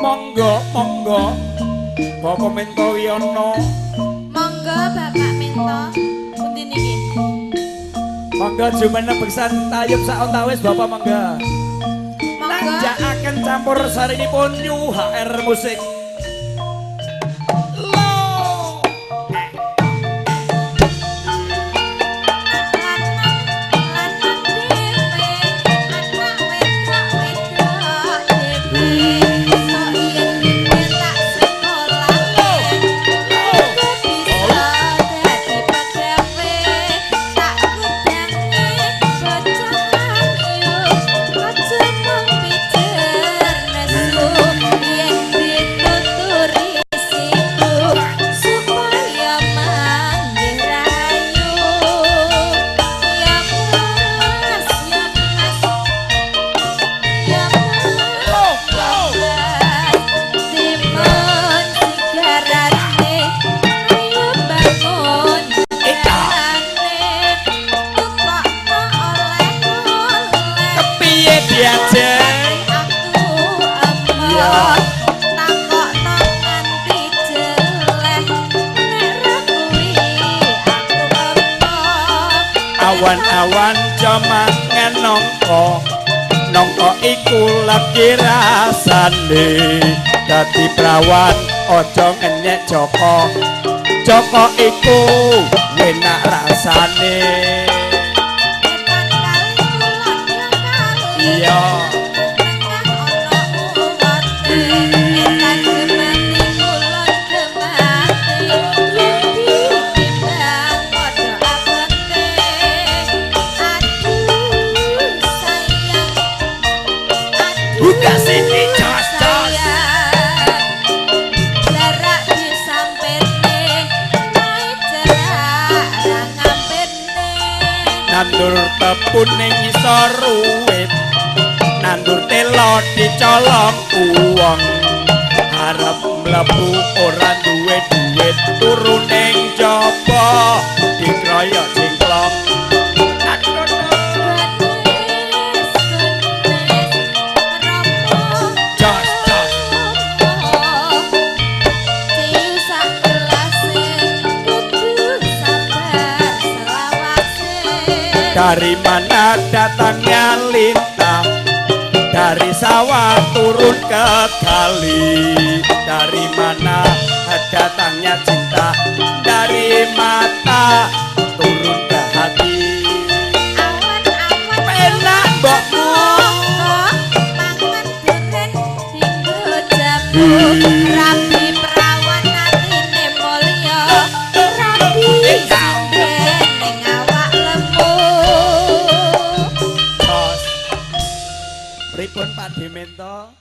Monggo, monggo. Bapak Minto Wiyono. Monggo Bapak Minto. Pundi niki? Monggo jumeneng beksan tayub saontawis Bapak monggo. Monggo. Nanjakaken campur sarinipun New HR Musik. Awan-awan jamangan nongko, nongko iku lagi rasane. Dadi prawan aja ngenyek Joko, Joko iku enak rasane. Iya. Buka sini jos jos. Jarak disampene, naik jarak ra ngampene. Nandur tepu ning ngisor ruwit, nandur telo dicolong uwong. Arep mlebu ora duwe duit, turu ning jaba dikroyok jengklong. Dari mana datangnya lintah? Dari sawah turun ke kali. Dari mana datangnya cinta? Dari mata turun ke hati. Awan-awan penak mbokmu mangan duren dinggo jamu. Rabi perawan atine mulya, rabi sinden ning awak lemu. Pripun Pak Demento?